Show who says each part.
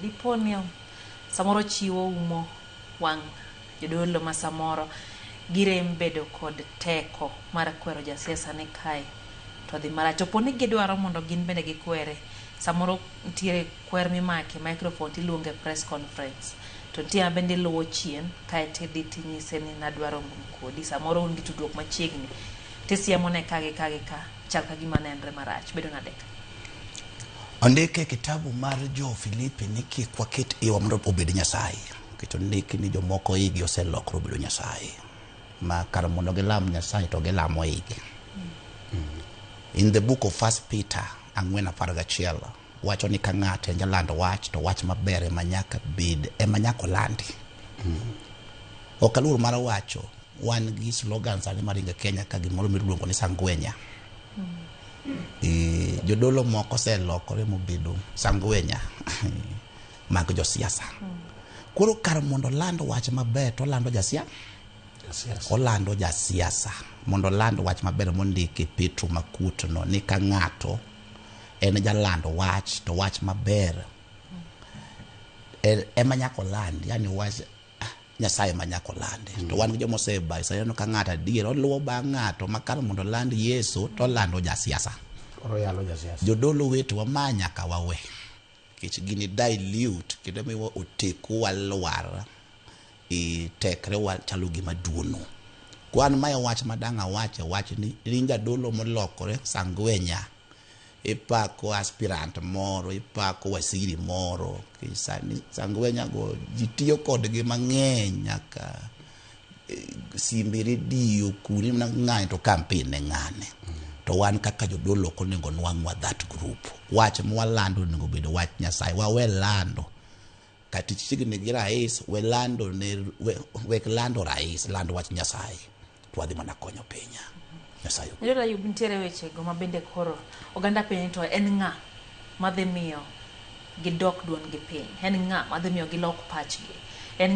Speaker 1: Dipo ni samoro chiwo umo wang' jodolo ma samoro girem bedo kod teko mar kwero jasiasa ni kae to dhi marach. To poni gidwaro mondo gin bende gikwere, samoro nitiere kwer mimake microphone tiluonge press conference, to nitie ma bende iluwo chien kae tidhi tinyise ni nadwaro romo kodi. Samoro un gi tudruok machiegni tisiemone ka gi ka gi ka, chal ka gima nenre marach. Bedo nade ka?
Speaker 2: Ondik e kitabu mar jo Filipi ni kik waket iwa mondo obed Nyasaye. Nikech ondiki ni jomoko igi oselokore obedo Nyasaye. Ma kar mondo gilam Nyasaye to gilamo igi. In the book of First Peter 4:11 wacho ni ka ng'ato en jaland wach to wach maber ema nyaka bed ema nyaka olandi. Ok aluor mar wacho wan gi slogan sani maringo e Kenya ka gimoro miluongo ni sangwenya. Jodolo moko oselokore mobedo sangwenya mag josiasa. Koro kar mondo oland wach maber to olando jasiasa. Olando jasiasa mondo oland wach maber mondiki e Petro makuot no ni ka ng'ato en jaland wach to wach maber ema nyaka oland, yani wach Nyasaye ema nyaka olandi. To wan gi joma osebayo sani ineno ka ng'ato adier oluwo bang' ng'ato ma kar mondo oland Yesu to olando jasiasa.
Speaker 3: Koro yalo jasiasa.
Speaker 2: Jodolo wetewa ma nyaka wawe nikech gini dilute kendo miyo oteku wa lwar e tekre wa chalo gima duono. Kwan mae wach madang' awache wach ni in jadolo molokore sangwenya ipako aspirant moro, ipako wasiri moro. Sani sangwenya go ji tiyo kodgi mang'eny nyaka simbe redio kuni mana ng'ane to campaign ne ng'ane. To wan kaka jodolo ok onego nwang'wa that group. Wach mwalando onego bed wach Nyasaye. Wawe lando. Kata chiegni gi rais, we lando ne wek lando rais, land wach Nyasaye. To wadhi mana konyo piny. Nyasaye.
Speaker 1: Jadolo Ayub, nitiere wechego ma bende koro oganda penjo ni to en ng'a madhi miyo gidok duond gi piny? En ng'a madhi miyo gilok pachgi? En ng'a